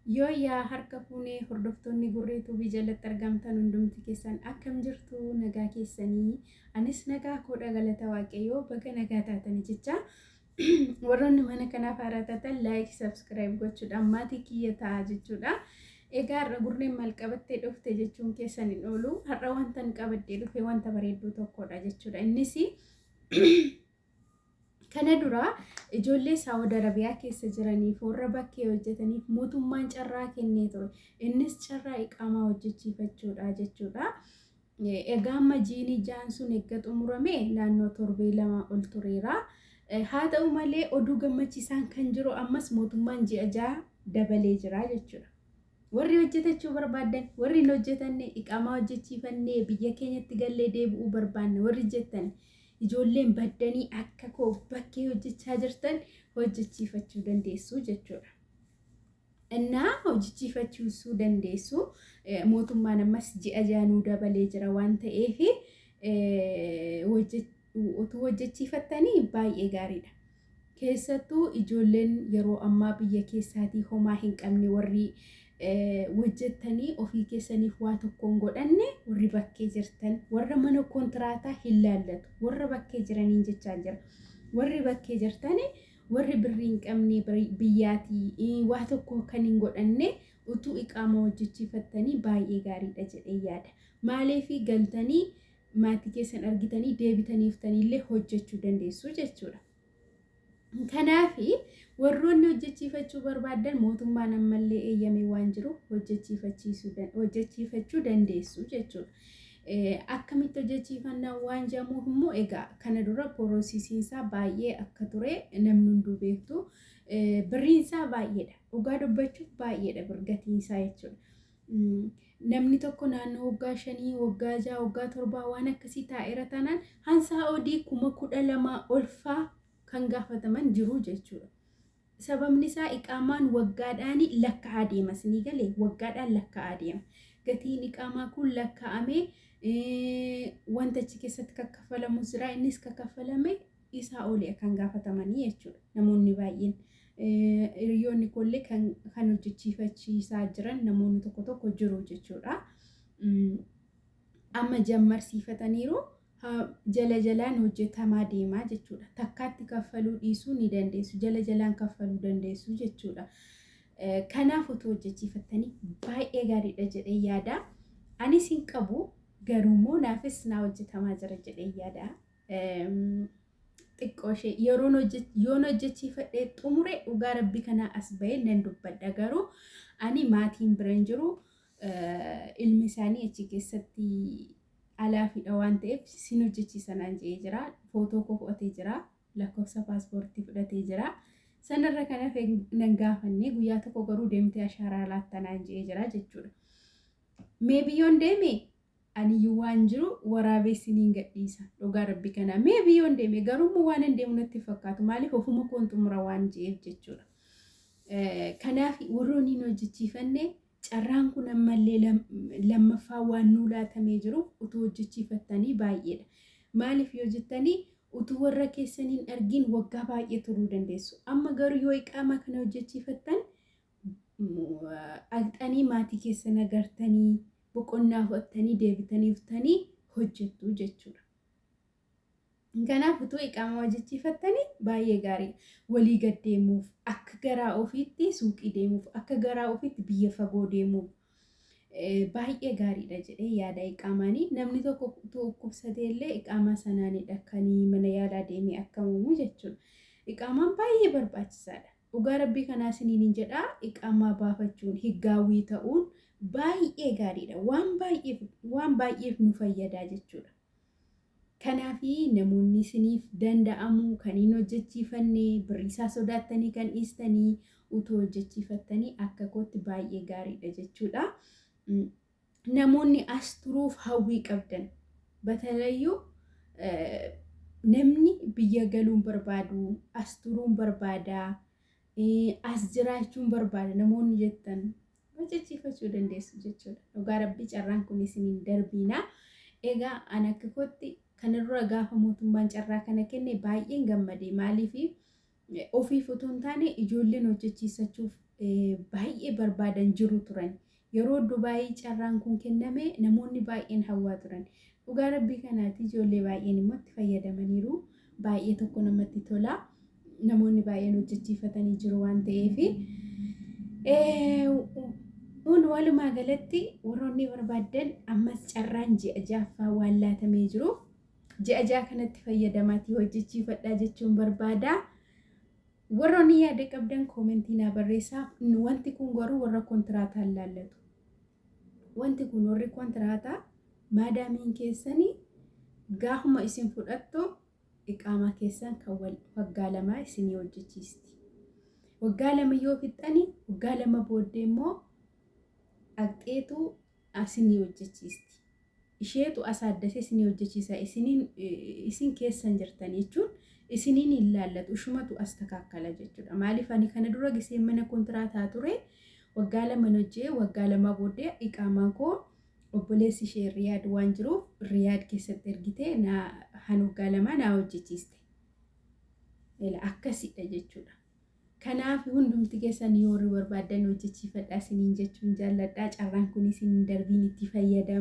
Yooyyaa harka fuunee hordoftoonni Gurree Tuubii jalatti argamtan hundumti keessan akkam jirtu? Nagaa keessanii? Anis nagaa koodha, galata Waaqayyoo. Baga nagaa taatanii jecha, warroonni mana kanaaf haaraa taatan like, subscribe gochuudhaan maatii kiyya ta'a jechuudha. Egaa har'a Gurreen maal qabattee dhufte jechuun keessan hin oolu. Har'a wanta hin qabadhee dhufe wanta bareedduu tokkodha jechuudha. Innis kana dura ijoollee Saawud Arabiyaa keessa jiraniif, warra bakkee hojjetaniif mootummaan carraa kennee ture. Innis carraa iqaamaa hojjechiifachuudha jechuudha. Egaa amma jiini jaan sun erga xumurame naannoo torbee 2 ol tureera. Haa ta'u malee oduu gammachiisaan kan jiru ammas mootummaan ji'a 6 dabalee jira jechuudha. Warri hojjetachuu barbaaddan, warri hin hojjetanne, iqaamaa hojjechiifannee biyya keenyatti gallee deebi'uu barbaanne warri jettan, ijoolleen baddanii akka koo bakkee hojjechaa jirtan hojjechiifachuu dandeessu jechuudha. Innaa hojjechiifachuu dandeessu. Mootummaan ammas ji'a 6 nuu dabalee jira waan ta'eef utuu hojjechiifattanii baay'ee gaariidha. Keessattuu ijoolleen yeroo ammaa biyya keessaatii homaa hin qabne, warri hojjettanii ofii keessaniif waa tokko hin godhanne, warri bakkee jirtan, warra mana kontiraataa hin laallatu, warra bakkee jiraniin jechaa jira. Warri bakkee jirtani, warri birrii hin qabne, biyyaatii waa tokko kan hin godhanne, utuu iqaama hojjechiifattanii baay'ee gaariidha jedhee yaada. Maaliif? Galtanii maatii keessan argitanii deebitanii dhuftanii hojjechuu dandeessu jechuudha. Kanaaf warroonni hojjechiifachuu barbaadan mootummaan ammallee eeyyamee waan jiru hojjechiifachuu dandeessu jechuudha. Akkamitti hojjechiifannaa waan jedhamuuf immoo, egaa kana dura processiinsaa baay'ee akka ture namni hunduu beektu. Birriinsaa baay'eedha. Dhugaa dubbachuuf baay'eedha gatiinsaa jechuudha. Namni tokko naannoo waggaa 5, waggaa 6, waggaa 7 waan akkasii taa'eera taanaan hansaa odii 12,000 olfaa kan gaafataman jiru jechuudha. Sababni isaa iqaamaan waggaadhaan lakkaa'aa deema. Isinii galee? Waggaadhaan lakkaa'aa deema. Gatiin iqaamaa kun lakkaa'amee wanta achi keessatti kakkafalamu jira. Innis kakkafalame isaa olii kan gaafatamanii jechuudha. Namoonni baay'een. Hiriyoonni koollee kan hojjechiifachiisaa jiran namoonni tokko tokko jiru jechuudha. Amma jammarsiifataniiru, jala jalaan hojjetamaa deemaa jechuudha. Takkaatti kaffaluu dhiisuu ni dandeessu. Jala jalaan kaffaluu dandeessu jechuudha. Kanaaf utuu hojjechiifattanii baay'ee gaariidha jedhee yaada. Anis hin qabu, garuu immoo naafis naa hojjetamaa jira jedhee yaada. Xiqqoo ishee yeroon yoon hojjechiifadhee xumure dhugaa rabbi kanaa as bahee nan dubbadha. Garuu ani maatiin bira hin jiru, ilmi isaanii achi keessatti alaafiidha waan ta'eef sin hojjechiisa naan jedhee jira. Footoo koo fudhatee jira. Lakkoofsa paaspoortii fudhatee jira. Sanarra kan hafe nan gaafanne. Guyyaa tokko garuu deemtee ashaaraa laatta naan jedhee jira jechuudha. Mee biyyoon deeme aniyyuu waan jiru waraabee isiniin gadhiisa. Dhugaa rabbi kanaa. Mee biyyoon deeme garuu immoo waan hin deemu natti fakkaatu. Maaliif? Ofuma koon xumura waan je'eef jechuudha. Kanaaf warroonni hin hojjechiifanne carraan kun ammallee lammaffaa waan nuu laatamee jiruuf utuu hojjechiifattanii baay'eedha. Maaliif yoo jettanii, utuu warra keessaniin argin waggaa baay'ee turuu dandeessu. Amma garuu yoo iqaamaa kana hojjechiifattan dhaqxanii maatii keessan agartanii, boqonnaa fudhattanii, deebitanii dhuftanii hojjettu jechuudha. Kanaaf utuu iqaamaa hojjechiifattanii baay'ee gaarii. Walii gad deemuuf, akka garaa ofiitti suuqii deemuuf, akka garaa ofiitti biyya fagoo deemuuf baay'ee gaariidha jedhee yaada iqaamaanii. Namni tokko utuu dhukkubsatee illee iqaamaa sanaanidha kan mana yaalaa deemee akka uumu jechuudha. Iqaamaan baay'ee barbaachisaadha. Dhugaa rabbii kanaa isiniin hin jedhaa, iqaamaa baafachuun, higgaawwii ta'uun baay'ee gaariidha. Waan baay'eef nu fayyadaa jechuudha. Kanaaf namoonni isiniif danda'amu kan hin hojjechiifanne, birriisaa sodaattanii kan dhiistanii, utuu hojjechiifattanii akka kootti baay'ee gaariidha jechuudha. Namoonni as turuuf hawwii qabdan, batalayyuu namni biyya galuun barbaadu, as turuun barbaadaa, as jiraachuun barbaada namoonni jettan hojjechiifachuu dandeessu jechuudha. Dhugaa rabbii carraan kun isiniin darbiina. Egaa an akka kootti kana dura gaafa mootummaan carraa kana kenne baay'een gammade. Maaliif? Ofiif utuu hin taane ijoolleen hojjechiisachuuf baay'ee barbaadan jiru turan. Yeroo Dubaayii carraan kun kenname namoonni baay'een hawwaa turan. Dhugaa rabbii kanaati, ijoollee baay'een immoo itti fayyadamaniiru. Baay'ee tokko namatti tola. Namoonni baay'een hojjechiifatanii jiru waan ta'eef. Kun walumaa galatti warroonni barbaaddan ammas carraan ji'a ja'affaa waan laatamee jiruuf ji'a 6 kanatti fayyadamaatii hojjechiifadhaa jechuun barbaada. Warroonni yaada qabdan koomentii naa barreessaa. Wanti kun garuu warra kontiraataan laallatu. Wanti kun warri kontiraataa maadaamiin keessanii gaafuma isin fudhattu iqaamaa keessan kan waggaa 2 isinii hojjechiisti. Waggaa 2 yoo fixxani, waggaa 2 booddee immoo dhaqxeetu isinii hojjechiisti. Isheetu as addasee isinii hojjechiisa. Isiniin isin keessan jirtan jechuun isiniin hin laallatu. Ishumatu as takaakkala jechuudha. Maaliif, ani kana dura giseen mana kontiraataa ture, waggaa 2 hojjee, waggaa 2 booddee iqaamaan koo obboleessi ishee Riyaad waan jiruuf Riyaad keessatti ergitee han waggaa 2 naa hojjechiiste. Akkasidha jechuudha. Kanaaf hundumti keessan yoo warri barbaaddan hojjechiifadhaa isiniin jechuun jaalladhaa. Carraan kun isin darbiin itti fayyadama.